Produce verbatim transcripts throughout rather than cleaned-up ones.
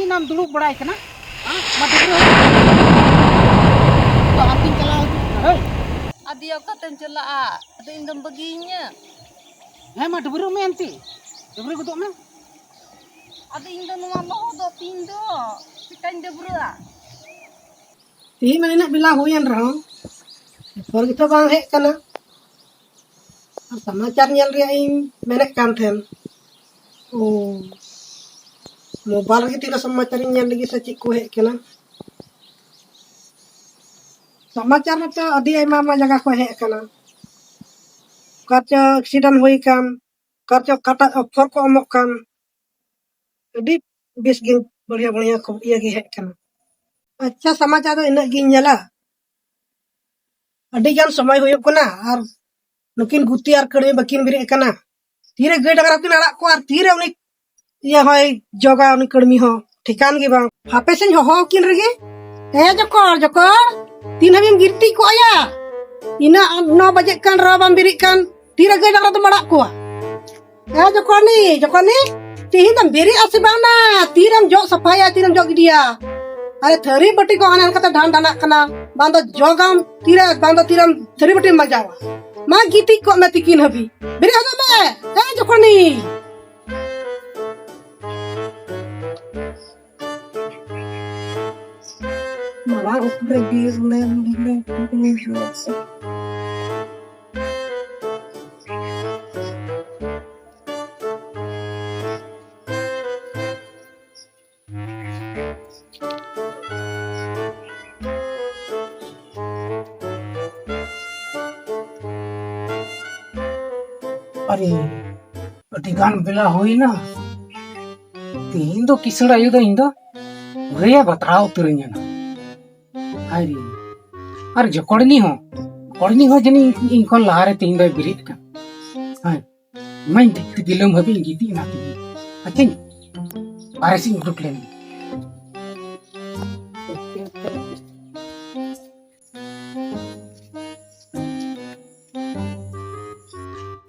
ᱤᱧ ᱟᱢ ᱫᱩᱲᱩᱵ ᱵᱟᱲᱟᱭ ᱠᱟᱱᱟ᱾ ᱦᱮᱸ? ᱢᱟ ᱰᱟᱹᱵᱽᱨᱟᱹ ᱦᱚᱸ᱾ ᱛᱚ ᱦᱟᱱᱛᱮᱧ ᱪᱟᱞᱟᱣ ᱦᱤᱡᱩᱜ ᱠᱟᱱᱟ᱾ ᱦᱳᱭ᱾ ᱟᱫᱚ ᱚᱠᱟᱛᱮᱢ ᱪᱟᱞᱟᱜᱼᱟ? ᱟᱫᱚ ᱤᱧ ᱫᱚᱢ ᱵᱟᱹᱜᱤᱭᱤᱧᱟ? ᱦᱮᱸ, ᱢᱟ ᱰᱟᱹᱵᱽᱨᱟᱹᱜ ᱢᱮ ᱟᱱᱛᱤ᱾ ᱰᱟᱹᱵᱽᱨᱟᱹ ᱜᱚᱫᱚᱜ ᱢᱮ᱾ ᱟᱫᱚ ᱤᱧ ᱫᱚ ᱱᱚᱣᱟ ᱞᱚᱦᱚᱫᱚᱜ ᱛᱤᱧ ᱫᱚ, ᱪᱤᱠᱟᱹᱧ ᱰᱟᱹᱵᱽᱨᱟᱹᱜᱼᱟ? ᱛᱮᱦᱮᱧ ᱢᱟ ᱱᱤᱱᱟᱹᱜ ᱵᱮᱞᱟ ᱦᱩᱭᱮᱱ ᱨᱮᱦᱚᱸ, ᱮᱨᱯᱚᱨ ᱜᱮᱛᱚ ᱵᱟᱝ ᱦᱮᱡ ᱠᱟᱱᱟ᱾ ᱟᱨ ᱥᱚᱢᱟᱪᱟᱨ ᱧᱮᱞ ᱨᱮᱭᱟᱜ ᱤᱧ ᱢᱮᱱᱮᱫ ᱠᱟᱱ ᱛᱟᱦᱮᱱ᱾ ᱳ, ᱢᱳᱵᱟᱭᱤᱞ ᱨᱮᱜᱮ ᱛᱤᱱᱟᱹᱜ ᱥᱚᱢᱟᱪᱟᱨ ᱤᱧ ᱧᱮᱞ ᱞᱮᱜᱮ ᱥᱮ ᱪᱮᱫ ᱠᱚ ᱦᱮᱡ ᱠᱟᱱᱟ᱾ ᱥᱚᱢᱟᱪᱟᱨ ᱨᱮᱛᱚ ᱟᱹᱰᱤ ᱟᱭᱢᱟ ᱟᱭᱢᱟ ᱡᱟᱭᱜᱟ ᱠᱷᱚᱱ ᱦᱮᱡ ᱠᱟᱱᱟ᱾ ᱚᱠᱟ ᱪᱚ ᱮᱠᱥᱤᱰᱮᱱᱴ ᱦᱩᱭ ᱠᱟᱱ, ᱚᱠᱟ ᱪᱚ ᱚᱠᱟᱴᱟᱜ ᱚᱯᱷᱚᱨ ᱠᱚ ᱮᱢᱚᱜ ᱠᱟᱱ, ᱟᱹᱰᱤ ᱵᱮᱥ ᱜᱮ, ᱵᱟᱲᱤᱭᱟ ᱵᱟᱲᱤᱭᱟ ᱠᱷᱚᱵᱚᱨ ᱤᱭᱟᱹ ᱜᱮ ᱦᱮᱡ ᱠᱟᱱᱟ᱾ ᱟᱪᱪᱷᱟ, ᱥᱚᱢᱟᱪᱟᱨ ᱫᱚ ᱤᱱᱟᱹᱜ ᱜᱤᱧ ᱧᱮᱞᱟ᱾ ᱟᱹᱰᱤ ᱜᱟᱱ ᱥᱚᱢᱚᱭ ᱦᱩᱭᱩᱜ ᱠᱟᱱᱟ ᱟᱨ ᱱᱩᱠᱤᱱ ᱜᱩᱛᱤ ᱟᱨ ᱠᱟᱹᱲᱢᱤ ᱵᱟᱹᱠᱤᱱ ᱵᱮᱨᱮᱫ ᱠᱟᱱᱟ᱾ ᱛᱤᱨᱮ ᱜᱟᱹᱭ ᱰᱟᱝᱨᱟ ᱠᱤᱱ ᱟᱲᱟᱜ ᱠᱚᱣᱟ ᱟᱨ ᱛᱤᱨᱮ ᱩᱱᱤ ᱤᱭᱟᱹ ᱦᱚᱸᱭ ᱡᱚᱜᱟ, ᱩᱱᱤ ᱠᱟᱹᱲᱢᱤ ᱦᱚᱸ ᱴᱷᱤᱠᱟᱹᱱ ᱜᱮ ᱵᱟᱝ᱾ ᱦᱟᱯᱮ ᱥᱮᱧ ᱦᱚᱦᱚ ᱟᱹᱠᱤᱱ ᱨᱮᱜᱮ᱾ ᱮ ᱡᱚᱠᱚᱲ, ᱡᱚᱠᱚᱲ, ᱛᱤᱱ ᱦᱟᱹᱵᱤᱡ ᱮᱢ ᱜᱤᱨᱛᱤ ᱠᱚᱜᱼᱟ ᱭᱟ? ᱤᱱᱟᱹᱜ ᱱᱚ ᱵᱟᱡᱮᱜ ᱠᱟᱱ ᱨᱮᱦᱚᱸ ᱵᱟᱢ ᱵᱮᱨᱮᱫ ᱠᱟᱱ, ᱛᱤᱨᱮ ᱜᱟᱹᱭ ᱰᱟᱝᱨᱟ ᱫᱚᱢ ᱟᱲᱟᱜ ᱠᱚᱣᱟ? ᱮ ᱡᱚᱠᱚᱨᱱᱤ, ᱡᱚᱠᱚᱨᱱᱤ, ᱛᱤᱦᱤᱧ ᱫᱚᱢ ᱵᱮᱨᱮᱫ ᱟᱥᱮ ᱵᱟᱝ ᱱᱟ? ᱛᱤᱨᱮᱢ ᱡᱚᱜ ᱥᱟᱯᱷᱟᱭᱟ, ᱛᱤᱨᱮᱢ ᱡᱚᱜ ᱜᱤᱰᱤᱭᱟ? ᱟᱨᱮ ᱛᱷᱟᱹᱨᱤ ᱵᱟᱹᱴᱤ ᱠᱚ ᱦᱟᱱᱮ ᱦᱟᱱᱠᱟᱛᱮ ᱰᱷᱟᱱ ᱰᱷᱟᱱᱟᱜ ᱠᱟᱱᱟ, ᱵᱟᱝ ᱫᱚ ᱡᱚᱜᱟᱢ ᱛᱤᱨᱮ, ᱵᱟᱝ ᱫᱚ ᱛᱤᱨᱮᱢ ᱛᱷᱟᱹᱨᱤ ᱵᱟᱹᱴᱤᱢ ᱢᱟᱡᱟᱣᱟ? ᱢᱟ ᱜᱤᱛᱤᱡ ᱠᱚᱜ ᱢᱮ ᱛᱤᱠᱤᱱ ᱦᱟᱹᱵᱤᱡ, ᱵᱮᱨᱮᱫ ᱦᱚᱫᱚᱜ ᱢᱮ᱾ ᱮ ᱡᱚᱠᱚᱨᱱᱤ᱾ ᱢᱟᱨᱟᱝ ᱩᱛᱟᱹᱨ ᱵᱤᱨ ᱞᱮ ᱵᱤᱨ ᱞᱮ ᱵᱤᱨ ᱞᱮ ᱥᱮ᱾ ᱟᱨᱮ, ᱟᱹᱰᱤ ᱜᱟᱱ ᱵᱮᱞᱟ ᱦᱩᱭᱱᱟ᱾ ᱛᱮᱦᱮᱧ ᱫᱚ ᱠᱤᱥᱟᱹᱬ ᱟᱭᱳ ᱫᱚ ᱤᱧ ᱫᱚ ᱯᱩᱨᱟᱹᱭ ᱵᱟᱛᱨᱟᱣ ᱩᱛᱟᱹᱨᱤᱧᱟ ᱱᱟ᱾ ᱦᱟᱭ ᱨᱮ᱾ ᱟᱨ ᱡᱚᱠᱚᱲᱱᱤ ᱦᱚᱸ, ᱡᱚᱠᱚᱲᱱᱤ ᱦᱚᱸ ᱡᱟᱹᱱᱤᱡ ᱤᱧ ᱠᱷᱚᱱ ᱞᱟᱦᱟᱨᱮ ᱛᱮᱦᱮᱧ ᱫᱚᱭ ᱵᱮᱨᱮᱫ ᱠᱟᱱ᱾ ᱦᱮᱸ, ᱢᱟᱧ ᱫᱤᱞᱟᱹᱢ ᱦᱟᱹᱵᱤᱡ ᱤᱧ ᱜᱤᱛᱤᱡ ᱮᱱᱟ ᱛᱮᱦᱮᱧ᱾ ᱟᱪᱪᱷᱟᱧ ᱵᱟᱨᱦᱮ ᱥᱮᱫ ᱤᱧ ᱩᱰᱩᱠ ᱞᱮᱱ ᱜᱮ᱾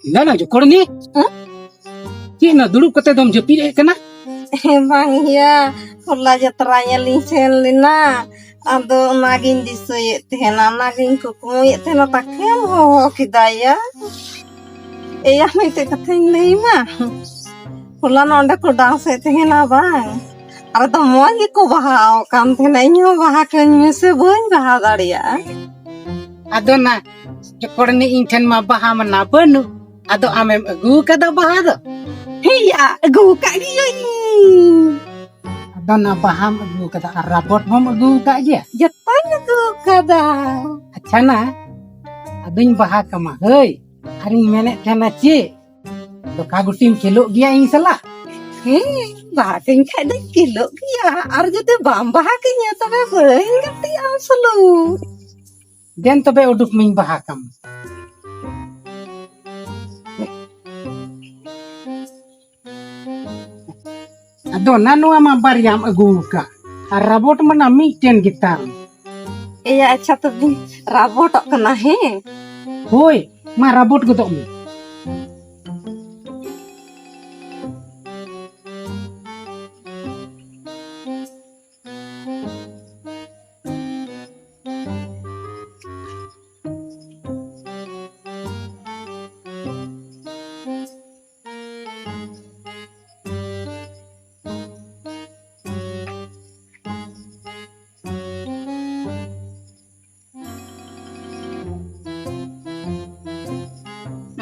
ᱮᱱᱟ ᱱᱟ ᱡᱚᱠᱚᱲᱱᱤ? ᱦᱮᱸ? ᱪᱮᱫ ᱱᱟ ᱫᱩᱲᱩᱵ ᱠᱟᱛᱮ ᱫᱚᱢ ᱡᱟᱹᱯᱤᱫ ᱮᱫ ᱠᱟᱱᱟ? ᱵᱟᱝ ᱭᱟ, ᱦᱚᱞᱟ ᱡᱟᱛᱨᱟ ᱧᱮᱞᱤᱧ ᱥᱮᱱ ᱞᱮᱱᱟ, ᱟᱫᱚ ᱚᱱᱟᱜᱤᱧ ᱫᱤᱥᱟᱹᱭᱮᱫ ᱛᱟᱦᱮᱱᱟ, ᱚᱱᱟᱜᱤᱧ ᱠᱩᱠᱢᱩᱭᱮᱫ ᱛᱟᱦᱮᱱᱟ, ᱛᱟᱠᱮᱢ ᱦᱚᱦᱚ ᱠᱮᱫᱟ ᱭᱟ᱾ ᱮᱭᱟ, ᱢᱤᱫᱴᱮᱡ ᱠᱟᱛᱷᱟᱧ ᱞᱟᱹᱭᱟᱢᱟ᱾ ᱦᱚᱞᱟ ᱱᱚᱰᱮ ᱠᱚ ᱰᱟᱱᱥ ᱮᱫ ᱛᱟᱦᱮᱱᱟ ᱵᱟᱝ, ᱟᱨ ᱫᱚ ᱢᱚᱡᱽ ᱜᱮᱠᱚ ᱵᱟᱦᱟᱣ ᱠᱟᱱ ᱛᱟᱦᱮᱱᱟ᱾ ᱤᱧ ᱦᱚᱸ ᱵᱟᱦᱟ ᱠᱟᱹᱧ ᱢᱮᱥᱮ, ᱵᱟᱹᱧ ᱵᱟᱦᱟ ᱫᱟᱲᱮᱭᱟᱜᱼᱟ᱾ ᱟᱫᱚ ᱱᱟ, ᱡᱚᱠᱷᱚᱱ ᱤᱧ ᱴᱷᱮᱱ ᱢᱟ ᱵᱟᱦᱟ ᱢᱟ ᱱᱟ ᱵᱟᱹᱱᱩᱜ, ᱟᱫᱚ ᱟᱢᱮᱢ ᱟᱹᱜᱩ ᱠᱟᱫᱟ ᱵᱟᱦᱟ ᱫᱚ? ᱦᱮᱸᱭᱟ, ᱟᱹᱜᱩ ᱠᱟᱜ ᱜᱤᱭᱟᱹᱧ᱾ ᱟᱫᱚ ᱱᱟ ᱵᱟᱦᱟᱢ ᱟᱹᱜᱩ ᱠᱟᱫᱟ ᱟᱨ ᱨᱟᱵᱚᱴ ᱦᱚᱸᱢ ᱟᱹᱜᱩ ᱠᱟᱜ ᱜᱮᱭᱟ? ᱡᱚᱛᱚᱧ ᱟᱹᱜᱩ ᱠᱟᱫᱟ᱾ ᱟᱪᱪᱷᱟ ᱱᱟ, ᱟᱫᱚᱧ ᱵᱟᱦᱟ ᱠᱟᱢᱟ ᱦᱟᱹᱭ᱾ ᱟᱨᱤᱧ ᱢᱮᱱᱮᱫ ᱛᱟᱦᱮᱱᱟ ᱪᱮᱫ, ᱞᱚᱠᱷᱟ ᱜᱩᱴᱤᱢ ᱠᱷᱮᱞᱳᱜ ᱜᱮᱭᱟ ᱤᱧ ᱥᱟᱞᱟᱜ? ᱦᱮᱸ, ᱵᱟᱦᱟ ᱠᱟᱹᱧ ᱠᱷᱟᱡ ᱫᱚᱧ ᱠᱷᱮᱞᱳᱜ ᱜᱮᱭᱟ, ᱟᱨ ᱡᱩᱫᱤ ᱵᱟᱢ ᱵᱟᱦᱟ ᱠᱟᱹᱧᱟ ᱛᱚᱵᱮ ᱵᱟᱹᱧ ᱜᱟᱛᱮᱜᱼᱟ ᱟᱢ ᱥᱟᱞᱟᱜ᱾ ᱫᱮᱱ ᱛᱚᱵᱮ ᱩᱰᱩᱠ ᱢᱤᱧ ᱵᱟᱦᱟ ᱠᱟᱢ᱾ ᱟᱫᱚ ᱱᱟ ᱱᱚᱣᱟ ᱢᱟ ᱵᱟᱨᱭᱟᱢ ᱟᱹᱜᱩ ᱟᱠᱟᱫ, ᱟᱨ ᱨᱟᱵᱚᱴ ᱢᱟ ᱱᱟ ᱢᱤᱫᱴᱮᱱ ᱜᱮᱛᱟᱢ᱾ ᱮᱭᱟ, ᱟᱪᱪᱷᱟ, ᱛᱚᱵᱮᱧ ᱨᱟᱵᱚᱴᱚᱜ ᱠᱟᱱᱟ, ᱦᱮᱸ? ᱦᱳᱭ, ᱢᱟ ᱨᱟᱵᱚᱴ ᱜᱚᱫᱚᱜ ᱢᱮ᱾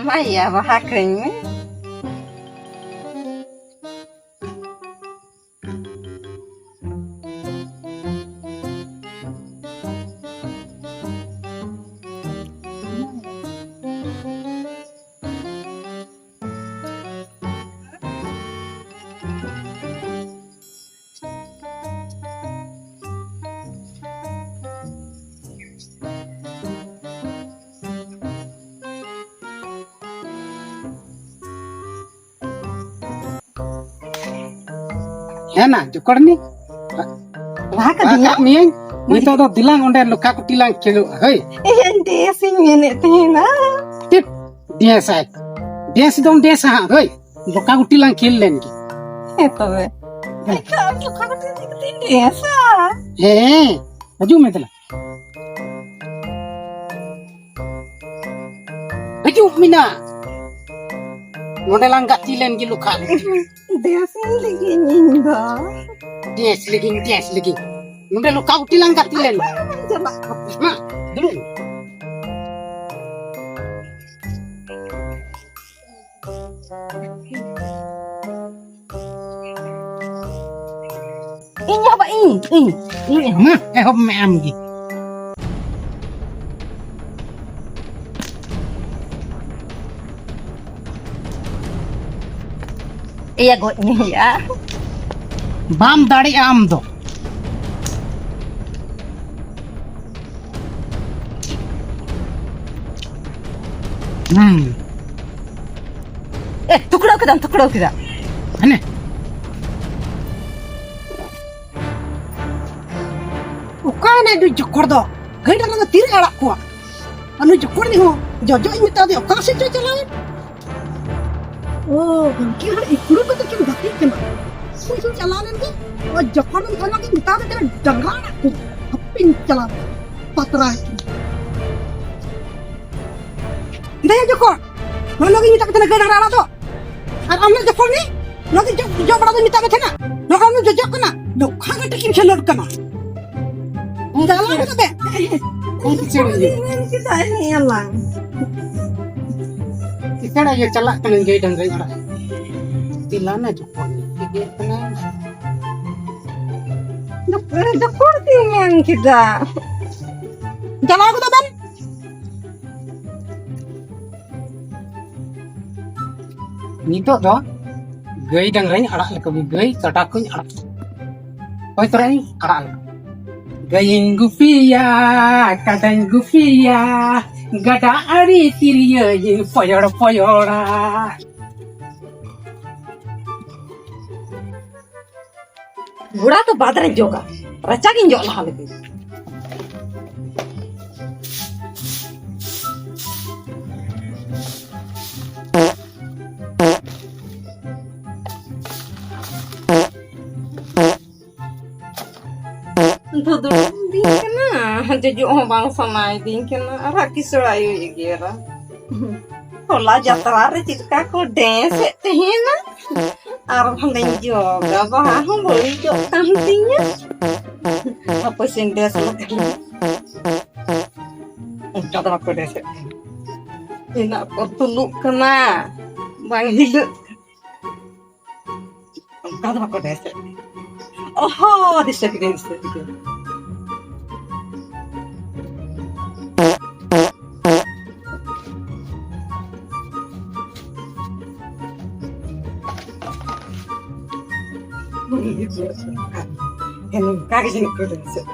ᱢᱟᱭᱟ, ᱵᱟᱦᱟ ᱠᱟᱹᱧ ᱢᱮ᱾ ᱦᱮᱸ ᱱᱟ, ᱡᱚᱠᱚᱲ ᱱᱤ᱾ ᱞᱟᱦᱟ ᱠᱟᱹᱫᱤᱧᱟ᱾ ᱞᱟᱦᱟ ᱠᱟᱜ ᱢᱤᱭᱟᱹᱧ᱾ ᱱᱤᱛᱚᱜ ᱫᱚ ᱫᱮᱞᱟᱝ ᱚᱸᱰᱮ ᱞᱚᱠᱷᱟ ᱠᱩᱴᱤ ᱞᱟᱝ ᱠᱷᱮᱞᱳᱜᱼᱟ, ᱦᱳᱭ᱾ ᱤᱧ ᱰᱮᱥ ᱤᱧ ᱢᱮᱱᱮᱫ ᱛᱟᱦᱮᱱᱟ᱾ ᱴᱤᱯ, ᱰᱮᱥ ᱟᱭ᱾ ᱰᱮᱥ ᱫᱚᱢ ᱰᱮᱥᱟ ᱦᱟᱸᱜ, ᱦᱳᱭ᱾ ᱞᱚᱠᱷᱟ ᱜᱩᱴᱤ ᱞᱟᱝ ᱠᱷᱮᱞ ᱞᱮᱱ ᱜᱮ᱾ ᱦᱮᱸ ᱛᱚᱵᱮ᱾ ᱟᱪᱪᱷᱟ, ᱟᱢ ᱫᱚ ᱚᱠᱟ ᱠᱟᱛᱮ ᱪᱮᱫ ᱠᱟᱛᱮᱧ ᱞᱟᱹᱭᱟ ᱥᱟ? ᱦᱮᱸ, ᱦᱤᱡᱩᱜ ᱢᱮ ᱫᱮᱞᱟ᱾ ᱦᱤᱡᱩᱜ ᱢᱮ ᱱᱟ᱾ ᱱᱚᱰᱮ ᱞᱟᱝ ᱜᱟᱛᱮ ᱞᱮᱱ ᱜᱮ ᱞᱚᱠᱷᱟ᱾ ᱵᱮᱥ ᱤᱧ ᱞᱟᱹᱜᱤᱫ ᱤᱧ ᱫᱚ᱾ ᱵᱮᱥ ᱞᱟᱹᱜᱤᱫ, ᱵᱮᱥ ᱞᱟᱹᱜᱤᱫ᱾ ᱱᱚᱰᱮ ᱞᱚᱠᱷᱟ ᱜᱩᱴᱤ ᱞᱟᱝ ᱜᱟᱛᱮ ᱞᱮᱱ᱾ ᱪᱟᱞᱟᱜ ᱠᱟᱱᱟ᱾ ᱢᱟ, ᱫᱩᱲᱩᱵ ᱢᱮ᱾ ᱤᱧ ᱮᱦᱚᱵᱟ, ᱤᱧ, ᱤᱧ, ᱤᱧ ᱮᱦᱚᱵᱟ᱾ ᱢᱟ, ᱮᱦᱚᱵ ᱢᱮ ᱟᱢ ᱜᱮ᱾ ᱮᱭᱟ, ᱜᱚᱡ ᱢᱮᱭᱟ᱾ ᱵᱟᱢ ᱫᱟᱲᱮᱜᱼᱟ ᱟᱢ ᱫᱚ᱾ ᱦᱩᱸ᱾ ᱮ, ᱛᱷᱩᱠᱲᱟᱹᱣ ᱠᱮᱫᱟᱢ, ᱛᱷᱩᱠᱲᱟᱹᱣ ᱠᱮᱫᱟ᱾ ᱦᱟᱱᱮ᱾ ᱚᱠᱟᱭᱮᱱᱟᱭ ᱱᱩᱭ ᱡᱚᱠᱷᱚᱲ ᱫᱚ? ᱜᱟᱹᱭ ᱰᱟᱝᱨᱟ ᱫᱚ ᱛᱤᱨᱮ ᱟᱲᱟᱜ ᱠᱚᱣᱟ? ᱟᱨ ᱱᱩᱭ ᱡᱚᱠᱷᱚᱲ ᱨᱮᱦᱚᱸ ᱡᱚᱡᱚ ᱤᱧ ᱢᱮᱛᱟ ᱫᱮᱭᱟ, ᱚᱠᱟ ᱥᱮᱫ ᱪᱚᱭ ᱪᱟᱞᱟᱣᱮᱱ? ᱳ, ᱜᱚᱢᱠᱮ, ᱦᱟᱲ ᱤᱠᱲᱩ ᱠᱚ ᱛᱟᱹᱠᱤᱱ ᱜᱟᱛᱮᱜ ᱠᱟᱱᱟ᱾ ᱥᱮ ᱤᱧ ᱪᱟᱞᱟᱣ ᱞᱮᱱ ᱜᱮ, ᱱᱚᱣᱟ ᱡᱚᱠᱷᱚᱲ ᱫᱚ ᱛᱟᱦᱮᱱᱟ ᱠᱤᱱ ᱢᱮᱛᱟ ᱫᱮ ᱠᱟᱱᱟ, ᱰᱟᱝᱨᱟ ᱟᱲᱟᱜ ᱠᱚ, ᱦᱟᱯᱮᱧ ᱪᱟᱞᱟᱣ ᱯᱟᱛᱨᱟ ᱟᱹᱠᱤᱱ᱾ ᱫᱮᱭᱟ ᱡᱚᱠᱷᱚᱲ, ᱱᱚᱜᱼᱚ ᱱᱚᱣᱟ ᱜᱤᱧ ᱢᱮᱛᱟᱜ ᱠᱚ ᱛᱟᱦᱮᱱᱟ, ᱜᱟᱹᱭ ᱰᱟᱝᱨᱟ ᱟᱲᱟᱜ ᱫᱚ᱾ ᱟᱨ ᱟᱢ ᱫᱚ ᱡᱚᱠᱷᱚᱲ ᱜᱮ, ᱱᱚᱣᱟ ᱫᱚ ᱡᱚ-, ᱡᱚ ᱵᱟᱲᱟ ᱫᱚᱧ ᱢᱮᱛᱟᱜ ᱢᱮ ᱛᱟᱦᱮᱱᱟ᱾ ᱱᱚᱣᱟ ᱫᱚ ᱡᱚᱡᱚᱜ ᱠᱟᱱᱟ, ᱱᱚᱝᱠᱟ ᱠᱟᱹᱴᱤᱡ ᱠᱤᱱ ᱠᱷᱮᱞᱳᱰ ᱠᱟᱱᱟ᱾ ᱪᱟᱞᱟᱣ ᱠᱟᱛᱮ᱾ ᱩᱱᱠᱩ ᱪᱮᱬᱮ ᱜᱮ᱾ ᱢᱮᱱ ᱠᱮᱫᱟ ᱦᱮᱸ ᱟᱞᱟᱝ᱾ ᱪᱮᱬᱮ ᱜᱮ ᱪᱟᱞᱟᱜ ᱠᱟᱹᱱᱟᱹᱧ ᱜᱟᱹᱭ ᱰᱟᱝᱨᱟᱧ ᱟᱲᱟᱜ᱾ ᱛᱤᱞᱟᱱᱟ ᱡᱚᱠᱷᱚᱱ ᱪᱤᱠᱟᱹᱜ ᱠᱟᱱᱟ᱾ ᱡᱚᱠᱷᱚᱱ ᱛᱤᱧ ᱢᱮᱱ ᱠᱮᱫᱟ᱾ ᱪᱟᱞᱟᱣ ᱠᱟᱛᱮ ᱵᱮᱱ᱾ ᱱᱤᱛᱚᱜ ᱫᱚ ᱜᱟᱹᱭ ᱰᱟᱝᱨᱟᱧ ᱟᱲᱟᱜ ᱞᱮᱠᱚ ᱜᱮ, ᱜᱟᱹᱭ ᱠᱟᱰᱟ ᱠᱚᱧ ᱟᱲᱟᱜ᱾ ᱦᱳᱭ ᱛᱚᱨᱟᱧ ᱟᱲᱟᱜ ᱞᱮᱠᱚ᱾ ᱜᱟᱹᱭᱤᱧ ᱜᱩᱯᱤᱭᱟ, ᱠᱟᱰᱟᱧ ᱜᱩᱯᱤᱭᱟ, ᱜᱟᱰᱟ ᱟᱲᱮ ᱛᱤᱨᱭᱟᱹᱧ ᱯᱚᱭᱚᱲ ᱯᱚᱭᱚᱲᱟ᱾ ᱜᱚᱲᱟ ᱫᱚ ᱵᱟᱫ ᱨᱮᱧ ᱡᱚᱜᱟ, ᱨᱟᱪᱟ ᱜᱤᱧ ᱡᱚᱜ ᱞᱟᱦᱟ ᱞᱮᱜᱮ᱾ ᱛᱚ ᱫᱩᱲᱩᱵ ᱫᱤᱧ ᱠᱟᱱᱟ, ᱡᱚᱡᱚᱜ ᱦᱚᱸ ᱵᱟᱝ ᱥᱟᱱᱟᱭᱮᱫᱤᱧ ᱠᱟᱱᱟ᱾ ᱟᱨ ᱦᱟᱸᱜ ᱠᱤᱥᱟᱹᱲ ᱟᱭᱳᱭ ᱮᱜᱮᱨᱟ᱾ ᱦᱚᱞᱟ ᱡᱟᱛᱨᱟ ᱨᱮ ᱪᱮᱫ ᱞᱮᱠᱟ ᱠᱚ ᱰᱮᱱᱥ ᱮᱫ ᱛᱟᱦᱮᱱᱟ, ᱟᱨ ᱵᱷᱟᱞᱮᱧ ᱡᱚᱜᱟ, ᱵᱟᱦᱟ ᱦᱚᱸ ᱵᱟᱹᱲᱤᱡᱚᱜ ᱠᱟᱱ ᱛᱤᱧᱟ᱾ ᱦᱟᱯᱳᱭ ᱥᱮᱧ ᱰᱮᱱᱥ ᱞᱮᱜᱮ᱾ ᱚᱱᱠᱟ ᱫᱚ ᱵᱟᱠᱚ ᱰᱮᱱᱥ ᱮᱫ ᱛᱟᱦᱮᱱᱟ᱾ ᱤᱱᱟᱹᱜ ᱠᱚ ᱛᱩᱞᱩᱜ ᱠᱟᱱᱟ, ᱵᱟᱝ ᱦᱤᱞᱟᱹᱜ ᱠᱟᱱᱟ᱾ ᱚᱱᱠᱟ ᱫᱚ ᱵᱟᱠᱚ ᱰᱮᱱᱥ ᱮᱫ ᱛᱟᱦᱮᱱᱟ᱾ ᱚᱦᱚ, ᱫᱤᱥᱟᱹ ᱠᱤᱫᱟᱹᱧ, ᱫᱤᱥᱟᱹ ᱠᱤᱫᱟᱹᱧ᱾ ᱦᱮᱸ, ᱱᱚᱝᱠᱟ ᱜᱮ ᱡᱟᱹᱱᱤᱡ ᱠᱚ ᱰᱮᱱᱥ ᱮᱫ᱾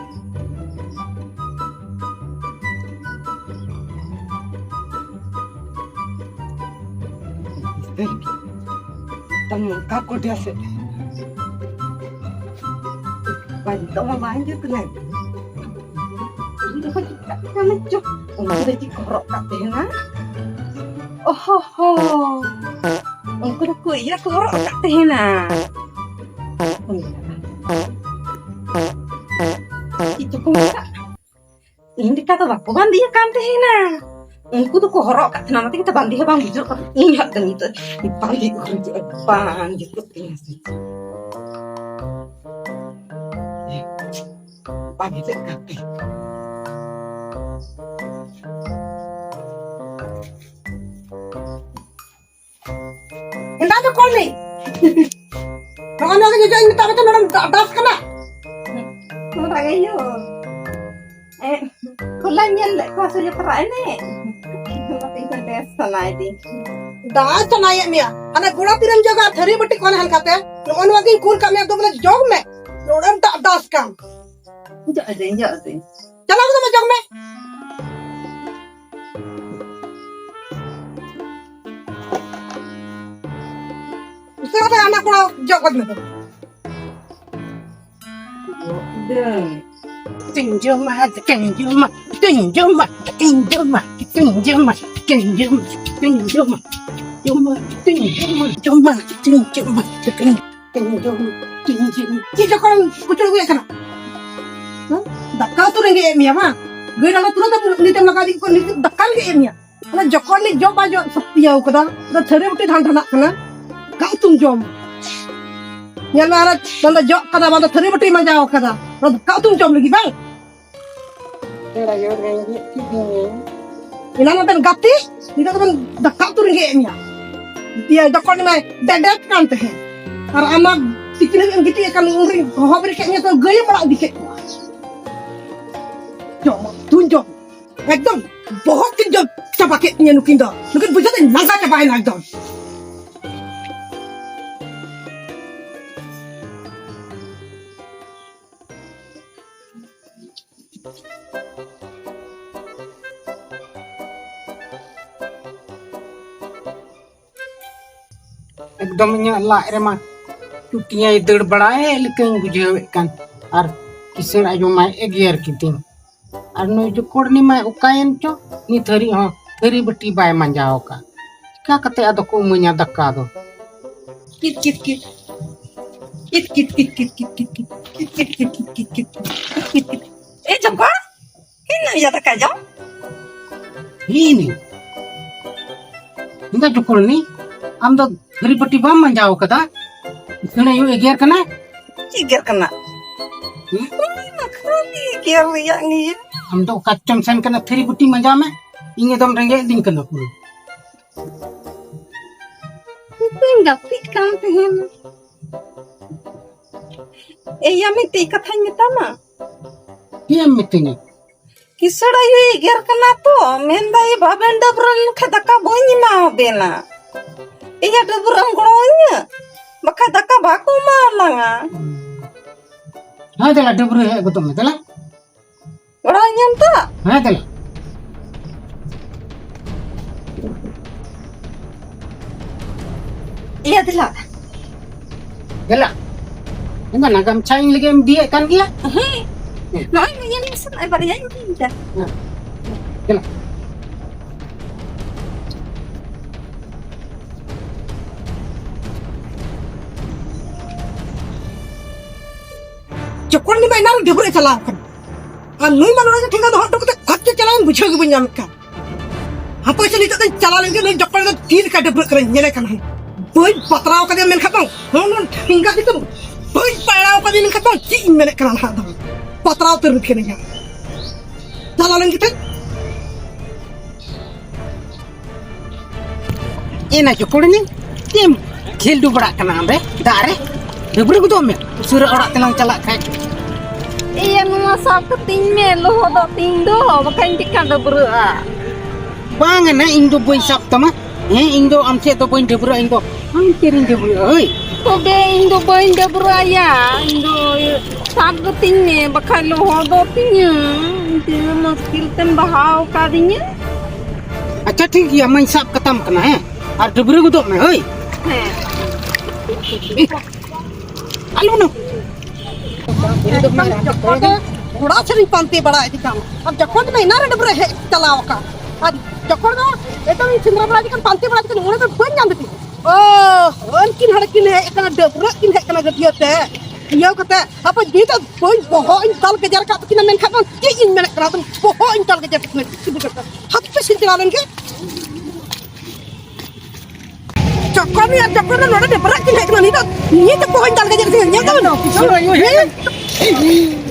ᱱᱚᱝᱠᱟ ᱠᱚ ᱰᱮᱱᱥ ᱮᱫ᱾ ᱵᱟᱝ, ᱱᱤᱛᱚᱜ ᱢᱟ ᱵᱟᱝ ᱦᱤᱡᱩᱜ ᱠᱟᱱᱟ᱾ ᱤᱧ ᱫᱚᱠᱚ ᱪᱤᱠᱟᱹᱜ ᱠᱟᱱᱟ ᱪᱚ? ᱩᱱᱠᱩ ᱫᱚ ᱪᱮᱫ ᱠᱚ ᱦᱚᱨᱚᱜ ᱠᱟᱜ ᱛᱟᱦᱮᱱᱟ? ᱚᱦᱚ ᱦᱚ᱾ ᱩᱱᱠᱩ ᱫᱚᱠᱚ ᱤᱭᱟᱹ ᱠᱚ ᱦᱚᱨᱚᱜ ᱟᱠᱟᱫ ᱛᱟᱦᱮᱱᱟ᱾ ᱪᱮᱫ ᱪᱚᱠᱚ ᱢᱮᱛᱟᱜ? ᱤᱧ ᱞᱮᱠᱟ ᱫᱚ ᱵᱟᱠᱚ ᱵᱟᱸᱫᱮ ᱟᱠᱟᱱ ᱛᱟᱦᱮᱱᱟ᱾ ᱩᱱᱠᱩ ᱫᱚᱠᱚ ᱦᱚᱨᱚᱜ ᱟᱠᱟᱫ ᱛᱟᱦᱮᱱᱟ, ᱚᱱᱟ ᱛᱮᱜᱮ ᱛᱚ ᱵᱟᱸᱫᱮ ᱦᱚᱸ ᱵᱟᱝ ᱵᱩᱡᱷᱟᱹᱜ ᱠᱟᱱᱟ᱾ ᱤᱧ ᱦᱟᱸᱜ ᱛᱚ ᱱᱤᱛᱚᱜ ᱵᱟᱸᱫᱮ ᱠᱚ ᱦᱤᱡᱩᱜᱼᱟ, ᱵᱟᱝ ᱡᱩᱛᱩᱜ ᱛᱤᱧᱟ ᱥᱮ᱾ ᱵᱟᱸᱫᱮ ᱞᱮᱫ ᱠᱟᱱ ᱛᱮ᱾ ᱮᱸᱫᱟ ᱫᱚ ᱠᱚᱞ ᱢᱮ᱾ ᱱᱚᱜᱼᱚ ᱱᱚᱣᱟ ᱜᱮ ᱡᱚᱡᱚ ᱤᱧ ᱢᱮᱛᱟᱜ ᱢᱮ ᱛᱚ, ᱱᱚᱰᱮᱢ ᱫᱟ-, ᱰᱟᱥ ᱠᱟᱱᱟ᱾ ᱛᱷᱚᱲᱟ ᱜᱮ ᱤᱭᱟᱹ᱾ ᱮ, ᱦᱚᱞᱟᱧ ᱧᱮᱞ ᱞᱮᱫ ᱠᱚᱣᱟ ᱥᱮ ᱡᱟᱛᱨᱟ ᱮᱱᱮᱡ᱾ ᱚᱱᱟᱛᱮ ᱤᱧ ᱦᱚᱸ ᱰᱮᱱᱥ ᱥᱟᱱᱟᱭᱮᱫᱤᱧ᱾ ᱫᱟᱜ ᱥᱟᱱᱟᱭᱮᱫ ᱢᱮᱭᱟ? ᱦᱟᱱᱮ ᱜᱚᱲᱟ ᱛᱤᱨᱮᱢ ᱡᱚᱜᱟ, ᱛᱷᱟᱹᱨᱤ ᱵᱟᱹᱴᱤ ᱠᱚ ᱦᱟᱱᱮ ᱦᱟᱱᱠᱟᱛᱮ᱾ ᱱᱚᱜᱼᱚ ᱱᱚᱣᱟ ᱜᱤᱧ ᱠᱩᱞ ᱠᱟᱜ ᱢᱮᱭᱟ, ᱫᱩ ᱵᱚᱞᱮ ᱡᱚᱜᱽ ᱢᱮ᱾ ᱱᱚᱰᱮᱢ ᱫᱟᱜ ᱰᱟᱥ ᱠᱟᱱ᱾ ᱡᱚᱜ ᱟᱹᱫᱟᱹᱧ, ᱡᱚᱜ ᱟᱹᱫᱟᱹᱧ᱾ ᱪᱟᱞᱟᱣ ᱠᱟᱛᱮ ᱢᱟ ᱡᱚᱜᱽ ᱢᱮ᱾ ᱩᱥᱟᱹᱨᱟ ᱛᱮ ᱦᱟᱱᱟ ᱠᱚᱲᱟ ᱡᱚᱜ ᱜᱚᱫ ᱢᱮ᱾ ᱪᱮᱫ ᱤᱧ ᱡᱚᱢᱟ, ᱪᱮᱫ ᱤᱧ ᱡᱚᱢᱟ, ᱪᱮᱫ ᱤᱧ ᱡᱚᱢᱟ, ᱪᱮᱫ ᱤᱧ ᱡᱚᱢᱟ, ᱪᱮᱫ ᱤᱧ ᱡᱚᱢᱟ, ᱪᱮᱫ ᱤᱧ ᱡᱚᱢᱟ, ᱪᱮᱫ ᱤᱧ ᱡᱚᱢᱟ, ᱡᱚᱢᱟ, ᱪᱮᱫ ᱤᱧ ᱡᱚᱢᱟ, ᱡᱚᱢᱟ, ᱪᱮᱫ ᱤᱧ ᱡᱚᱢᱟ, ᱪᱮᱫ ᱤᱧ ᱡᱚᱢᱟ, ᱪᱮᱫ ᱤᱧ ᱡᱚᱢᱟ, ᱪᱮᱫ ᱤᱧ ᱡᱚᱢᱟ, ᱪᱮᱫ ᱤᱧ ᱡᱚᱢᱟ, ᱪᱮᱫ ᱤᱧ ᱡᱚᱢᱟ, ᱪᱮᱫ ᱤᱧ ᱡᱚᱢᱟ, ᱫᱟᱠᱟ ᱩᱛᱩ ᱨᱮᱸᱜᱮᱡ ᱮᱫ ᱢᱮᱭᱟ ᱵᱟᱝ? ᱜᱟᱹᱭ ᱰᱟᱝᱨᱟ ᱛᱩᱞᱟᱹᱣ ᱛᱮ ᱱᱤᱛᱮᱢ ᱞᱟᱜᱟᱣ ᱤᱫᱤ ᱠᱚᱣᱟ, ᱱᱤᱛ ᱫᱟᱠᱟ ᱨᱮᱸᱜᱮᱡ ᱮᱫ ᱢᱮᱭᱟ᱾ ᱚᱱᱟ ᱡᱚᱠᱷᱚᱱ ᱱᱤᱡ ᱡᱚᱢ ᱵᱟᱭ ᱡᱚᱢ ᱥᱚᱠᱛᱤᱭᱟᱣ ᱠᱟᱫᱟ, ᱚᱱᱟ ᱛᱷᱟᱹᱨᱤ ᱵᱟᱹᱴᱤ ᱰᱷᱟᱱ ᱰᱷᱟᱱᱟᱜ ᱠᱟᱱᱟ, ᱫᱟᱠᱟ ᱩᱛᱩᱢ ᱡᱚᱢ᱾ ᱧᱮᱞ ᱢᱮ, ᱟᱨ ᱵᱟᱝ ᱫᱚ ᱡᱚᱜ ᱠᱟᱫᱟ, ᱵᱟᱝ ᱫᱚ ᱛᱷᱟᱹᱨᱤ ᱵᱟᱹᱴᱤ ᱢᱟᱡᱟᱣ ᱠᱟᱫᱟ, ᱚᱱᱟ ᱫᱟᱠᱟ ᱩᱛᱩᱢ ᱡᱚᱢ ᱞᱟᱹᱜᱤᱫ ᱵᱟᱝ? ᱮᱱᱟᱝ ᱢᱟᱵᱮᱱ ᱜᱟᱛᱮ, ᱱᱤᱛᱚᱜ ᱫᱚᱵᱮᱱ ᱫᱟᱠᱟ ᱩᱛᱩ ᱨᱮᱸᱜᱮᱡ ᱮᱫ ᱢᱮᱭᱟ᱾ ᱤᱭᱟᱹ, ᱡᱚᱠᱷᱚᱱ ᱢᱟ ᱰᱮᱰᱮᱛ ᱠᱟᱱ ᱛᱟᱦᱮᱸᱫ, ᱟᱨ ᱟᱢ ᱢᱟ ᱛᱤᱠᱤᱱ ᱦᱟᱹᱵᱤᱡ ᱮᱢ ᱜᱤᱛᱤᱡ ᱟᱠᱟᱱ, ᱩᱱᱨᱤᱧ ᱦᱚᱦᱚ ᱵᱮᱨᱮᱫ ᱠᱮᱫ ᱢᱮᱭᱟ, ᱛᱚ ᱜᱟᱹᱭ ᱮᱢ ᱟᱲᱟᱜ ᱤᱫᱤ ᱠᱮᱫ ᱠᱚᱣᱟ᱾ ᱡᱚᱢ ᱩᱛᱩᱧ ᱡᱚᱢ, ᱮᱠᱫᱚᱢ ᱵᱚᱦᱚᱜ ᱠᱤᱱ ᱡᱚᱢ ᱪᱟᱵᱟ ᱠᱮᱫ ᱛᱤᱧᱟ ᱱᱩᱠᱤᱱ ᱫᱚ᱾ ᱱᱩᱠᱤᱱ ᱵᱩᱡᱷᱟᱹᱣ ᱫᱚᱧ ᱞᱟᱸᱜᱟ ᱪᱟᱵᱟᱭᱮᱱᱟ ᱮᱠᱫᱚᱢ᱾ ᱮᱠᱫᱚᱢ ᱤᱧᱟᱹᱜ ᱞᱟᱡ ᱨᱮᱢᱟ ᱪᱩᱴᱤᱭᱟᱹᱭ ᱫᱟᱹᱲ ᱵᱟᱲᱟᱭ ᱞᱮᱠᱟᱧ ᱵᱩᱡᱷᱟᱹᱣᱮᱫ ᱠᱟᱱ, ᱟᱨ ᱠᱤᱥᱟᱹᱬ ᱟᱭᱳ ᱢᱟᱭ ᱮᱜᱮᱨ ᱠᱤᱫᱤᱧ᱾ ᱟᱨ ᱱᱩᱭ ᱡᱚᱠᱚᱲᱱᱤ ᱢᱟᱭ ᱚᱠᱟᱭᱮᱱ ᱪᱚ, ᱱᱤᱛ ᱦᱟᱹᱨᱤᱡ ᱦᱚᱸ ᱛᱷᱟᱹᱨᱤ ᱵᱟᱹᱴᱤ ᱵᱟᱭ ᱢᱟᱸᱡᱟᱣ ᱟᱠᱟᱫ᱾ ᱪᱤᱠᱟ ᱠᱟᱛᱮ ᱟᱫᱚ ᱠᱚ ᱤᱢᱟᱹᱧᱟ ᱫᱟᱠᱟ ᱫᱚ? ᱠᱤᱛ ᱠᱤᱛ ᱠᱤᱛ᱾ ᱠᱤᱛ ᱠᱤᱛ ᱠᱤᱛ ᱠᱤᱛ ᱠᱤᱛ ᱠᱤᱛ ᱠᱤᱛ᱾ ᱠᱤᱛ ᱠᱤᱛ ᱠᱤᱛ ᱠᱤᱛ ᱠᱤᱛ ᱠᱤᱛ ᱠᱤᱛ᱾ ᱮ ᱡᱚᱠᱚᱲ, ᱦᱮᱡ ᱱᱟ ᱭᱟ ᱫᱟᱠᱟ ᱡᱚᱢ᱾ ᱦᱮᱸ ᱱᱤ᱾ ᱤᱧ ᱫᱚ ᱡᱚᱠᱚᱲᱱᱤ, ᱟᱢ ᱫᱚ ᱛᱷᱟᱹᱨᱤ ᱵᱟᱹᱴᱤ ᱵᱟᱢ ᱢᱟᱸᱡᱟᱣ ᱠᱟᱫᱟ? ᱤᱥᱟᱹᱲ ᱟᱭᱳ ᱮᱜᱮᱨ ᱠᱟᱱᱟ᱾ ᱪᱮᱫ ᱮᱜᱮᱨ ᱠᱟᱱᱟ? ᱦᱮᱸ? ᱩᱱᱤ ᱢᱟ ᱠᱷᱟᱹᱞᱤ ᱮᱜᱮᱨ ᱨᱮᱭᱟᱜ ᱜᱮ᱾ ᱟᱢ ᱫᱚ ᱚᱠᱟ ᱪᱚᱢ ᱥᱮᱱ ᱠᱟᱱᱟ, ᱛᱷᱟᱹᱨᱤ ᱵᱟᱹᱴᱤ ᱢᱟᱸᱡᱟᱣ ᱢᱮ, ᱤᱧ ᱮᱠᱫᱚᱢ ᱨᱮᱸᱜᱮᱡ ᱤᱫᱤᱧ ᱠᱟᱱᱟ ᱯᱩᱨᱟᱹ᱾ ᱤᱧ ᱜᱟᱛᱮᱜ ᱠᱟᱱ ᱛᱟᱦᱮᱱ᱾ ᱮᱭᱟ, ᱢᱤᱫᱴᱤᱡ ᱠᱟᱛᱷᱟᱧ ᱢᱮᱛᱟᱢᱟ᱾ ᱪᱮᱫ ᱮᱢ ᱢᱤᱛᱟᱹᱧᱟ? ᱠᱤᱥᱟᱹᱲ ᱟᱭᱳᱭ ᱮᱜᱮᱨ ᱠᱟᱱᱟ ᱛᱚ, ᱢᱮᱱᱫᱟᱭ, "ᱵᱟᱵᱮᱱ ᱰᱟᱹᱵᱽᱨᱟᱹ ᱞᱮᱱᱠᱷᱟᱱ ᱫᱟᱠᱟ ᱵᱟᱹᱧ ᱮᱢᱟ ᱟᱵᱮᱱᱟ᱾ ᱮᱭᱟ, ᱰᱟᱹᱵᱽᱨᱟᱹᱜ ᱮᱢ ᱜᱚᱲᱚ ᱟᱹᱧᱟ, ᱵᱟᱠᱷᱟᱡ ᱫᱟᱠᱟ ᱵᱟᱠᱚ ᱮᱢᱟ ᱞᱟᱝᱟ᱾" ᱦᱮᱸ, ᱫᱮᱞᱟ, ᱰᱟᱹᱵᱽᱨᱟᱹ ᱦᱮᱡ ᱜᱚᱫᱚᱜ ᱢᱮ, ᱫᱮᱞᱟ᱾ ᱜᱚᱲᱚ ᱟᱹᱧᱟᱢ ᱛᱚ? ᱦᱮᱸ, ᱫᱮᱞᱟ᱾ ᱤᱭᱟᱹ, ᱫᱮᱞᱟ᱾ ᱫᱮᱞᱟ᱾ ᱤᱧ ᱫᱚ ᱱᱟᱜᱟᱢ ᱪᱷᱟ ᱤᱧ ᱞᱟᱹᱜᱤᱫ ᱮᱢ ᱤᱫᱤᱭᱮᱫ ᱠᱟᱱ ᱜᱮᱭᱟ? ᱦᱮᱸ᱾ ᱦᱮᱸ᱾ ᱱᱚᱜᱼᱚᱭ ᱢᱟ ᱧᱮᱞ ᱢᱮᱥᱮ, ᱱᱚᱜᱼᱚᱭ ᱵᱟᱨᱭᱟᱧ ᱤᱫᱤᱭᱮᱫᱟ᱾ ᱦᱮᱸ᱾ ᱫᱮᱞᱟ᱾ ᱡᱚᱠᱷᱚᱱ ᱜᱮ ᱢᱮᱱᱟ ᱰᱟᱹᱵᱽᱨᱟᱹ ᱪᱟᱞᱟᱣ ᱠᱟᱱᱟ᱾ ᱟᱨ ᱱᱩᱭ ᱢᱟ ᱱᱚᱰᱮ ᱜᱮ ᱴᱷᱮᱸᱜᱟ ᱫᱚᱦᱚ ᱦᱚᱴᱚ ᱠᱟᱛᱮ ᱚᱠᱟ ᱛᱮ ᱪᱟᱞᱟᱣᱮᱱ ᱵᱩᱡᱷᱟᱹᱣ ᱜᱮ ᱵᱟᱹᱧ ᱧᱟᱢᱮᱫ ᱠᱟᱱ᱾ ᱦᱟᱯᱳᱭ ᱥᱮ, ᱱᱤᱛᱚᱜ ᱫᱚᱧ ᱪᱟᱞᱟᱣ ᱞᱮᱱ ᱜᱮ, ᱱᱩᱭ ᱡᱚᱠᱷᱚᱱ ᱫᱚ ᱛᱤ ᱞᱮᱠᱟ ᱰᱟᱹᱵᱽᱨᱟᱹᱜ ᱠᱟᱱᱟᱧ ᱧᱮᱞᱮ ᱠᱟᱱᱟ᱾ ᱵᱟᱹᱧ ᱯᱟᱛᱨᱟᱣ ᱠᱟᱫᱮᱭᱟ ᱢᱮᱱᱠᱷᱟᱱ ᱫᱚ, ᱦᱚᱸ, ᱱᱚᱣᱟ ᱴᱷᱮᱸᱜᱟ ᱛᱮᱫᱚ ᱵᱟᱹᱧ ᱯᱟᱭᱲᱟᱣ ᱠᱟᱫᱮᱭᱟ ᱢᱮᱱᱠᱷᱟᱱ ᱫᱚ ᱪᱮᱫ ᱤᱧ ᱢᱮᱱᱮᱫ ᱠᱟᱱᱟ ᱱᱟᱦᱟᱜ ᱫᱚ᱾ ᱯᱟᱛᱨᱟᱣ ᱩᱛᱟᱹᱨ ᱠᱟᱹᱱᱟᱹᱧ ᱦᱟᱸᱜ᱾ ᱪᱟᱞᱟᱣ ᱞᱮᱱ ᱜᱮ ᱛᱟᱹᱧ᱾ ᱮᱱᱟ ᱪᱚᱠᱚᱲᱤᱱᱤ, ᱪᱮᱫ ᱮᱢ ᱠᱷᱮᱞ ᱰᱩᱵᱲᱟᱜ ᱠᱟᱱᱟ ᱚᱸᱰᱮ ᱫᱟᱜ ᱨᱮ? ᱰᱟᱹᱵᱽᱨᱟᱹ ᱜᱚᱫᱚᱜ ᱢᱮ, ᱩᱥᱟᱹᱨᱟ ᱚᱲᱟᱜ ᱛᱮᱞᱟᱝ ᱪᱟᱞᱟᱜ ᱠᱷᱟᱡ᱾ ᱤᱭᱟᱹ, ᱱᱚᱣᱟ ᱥᱟᱵ ᱠᱟᱹᱛᱤᱧ ᱢᱮ, ᱞᱚᱦᱚᱫᱚᱜ ᱛᱤᱧ ᱫᱚ, ᱵᱟᱠᱷᱟᱱ ᱪᱮᱠᱟ ᱰᱟᱹᱵᱽᱨᱟᱹᱜᱼᱟ? ᱵᱟᱝ ᱱᱟ, ᱤᱧ ᱫᱚ ᱵᱟᱹᱧ ᱥᱟᱵ ᱛᱟᱢᱟ᱾ ᱦᱮᱸ, ᱤᱧ ᱫᱚ ᱟᱢ ᱥᱮᱫ ᱫᱚ ᱵᱟᱹᱧ ᱰᱟᱹᱵᱽᱨᱟᱹᱜᱼᱟ, ᱤᱧ ᱫᱚ ᱟᱢ ᱥᱮᱫ ᱨᱤᱧ ᱰᱟᱹᱵᱽᱨᱟᱹᱜᱼᱟ᱾ ᱦᱳᱭ᱾ ᱛᱚᱵᱮ ᱤᱧ ᱫᱚ ᱵᱟᱹᱧ ᱰᱟᱹᱵᱽᱨᱟᱹᱜᱼᱟ ᱭᱟ, ᱤᱧ ᱫᱚ ᱥᱟᱵ ᱠᱟᱹᱛᱤᱧ ᱢᱮ, ᱵᱟᱠᱷᱟᱡ ᱞᱚᱦᱚᱫᱚᱜ ᱛᱤᱧᱟᱹ᱾ ᱛᱤᱱᱟᱹᱜ ᱢᱩᱥᱠᱤᱞ ᱛᱮᱢ ᱵᱟᱦᱟᱣ ᱟᱠᱟᱫᱤᱧᱟᱹ᱾ ᱟᱪᱪᱷᱟ, ᱴᱷᱤᱠ ᱜᱮᱭᱟ, ᱢᱟᱧ ᱥᱟᱵ ᱠᱟᱛᱟᱢ ᱠᱟᱱᱟ, ᱦᱮᱸ? ᱟᱨ ᱰᱟᱹᱵᱽᱨᱟᱹ ᱜᱚᱫᱚᱜ ᱢᱮ, ᱦᱳᱭ᱾ ᱦᱮᱸ᱾ ᱟᱞᱚ ᱱᱚ᱾ ᱮᱠᱫᱚᱢ ᱡᱚᱠᱷᱚᱱ ᱜᱮ ᱚᱲᱟᱜ ᱥᱮᱫ ᱤᱧ ᱯᱟᱱᱛᱮ ᱵᱟᱲᱟ ᱤᱫᱤ ᱠᱟᱱ, ᱟᱨ ᱡᱚᱠᱷᱚᱱ ᱫᱚ ᱮᱱᱟᱱ ᱨᱮ ᱰᱟᱹᱵᱽᱨᱟᱹ ᱦᱮᱡ ᱪᱟᱞᱟᱣ ᱟᱠᱟᱱ, ᱟᱨ ᱡᱚᱠᱷᱚᱱ ᱫᱚ ᱮᱴᱟᱜ ᱤᱧ ᱥᱮᱸᱫᱽᱨᱟ ᱵᱟᱲᱟ ᱤᱫᱤ ᱠᱟᱱ, ᱯᱟᱱᱛᱮ ᱵᱟᱲᱟ ᱤᱫᱤ ᱠᱟᱱ, ᱚᱸᱰᱮ ᱫᱚ ᱵᱟᱹᱧ ᱧᱟᱢ ᱞᱮᱫᱮ᱾ ᱚ, ᱩᱱᱠᱤᱱ ᱦᱚᱲ ᱠᱤᱱ ᱦᱮᱡ ᱟᱠᱟᱱᱟ, ᱰᱟᱹᱵᱽᱨᱟᱹᱜ ᱠᱤᱱ ᱦᱮᱡ ᱟᱠᱟᱱᱟ ᱜᱟᱹᱰᱭᱟᱹ ᱛᱮ᱾ ᱤᱭᱟᱹ ᱠᱟᱛᱮ, ᱦᱟᱯᱮ ᱱᱤᱛᱚᱜ ᱵᱟᱹᱧ ᱵᱚᱦᱚᱜ ᱤᱧ ᱛᱟᱞ ᱜᱮᱡᱮᱨ ᱟᱠᱟᱫ ᱛᱟᱹᱠᱤᱱᱟ, ᱢᱮᱱᱠᱷᱟᱱ ᱫᱚ ᱪᱮᱫ ᱤᱧ ᱢᱮᱱᱮᱫ ᱠᱟᱱᱟ, ᱟᱫᱚ ᱵᱚᱦᱚᱜ ᱤᱧ ᱛᱟᱞ ᱜᱮᱡᱮᱨ ᱛᱟᱹᱠᱤᱱᱟ᱾ ᱦᱟᱯᱮ ᱥᱮᱧ ᱪᱟᱞᱟᱣ ᱞᱮᱱ ᱜᱮ᱾ ᱡᱚᱠᱷᱚᱱ ᱟᱨ ᱡᱚᱠᱷᱚᱱ ᱱᱚᱰᱮ ᱰᱟᱹᱵᱽᱨᱟᱹᱜ ᱠᱤᱱ ᱦᱮᱡ ᱠᱟᱱᱟ, ᱱᱤᱛᱚᱜ ᱱᱤᱭᱟᱹ ᱛᱮ ᱵᱚᱦᱚᱜ ᱤᱧ ᱛᱟᱞ ᱜᱮᱡᱮᱨ ᱠᱤᱱᱟ, ᱧᱮᱞ ᱛᱟᱵᱚᱱ᱾ ᱦᱮᱸ?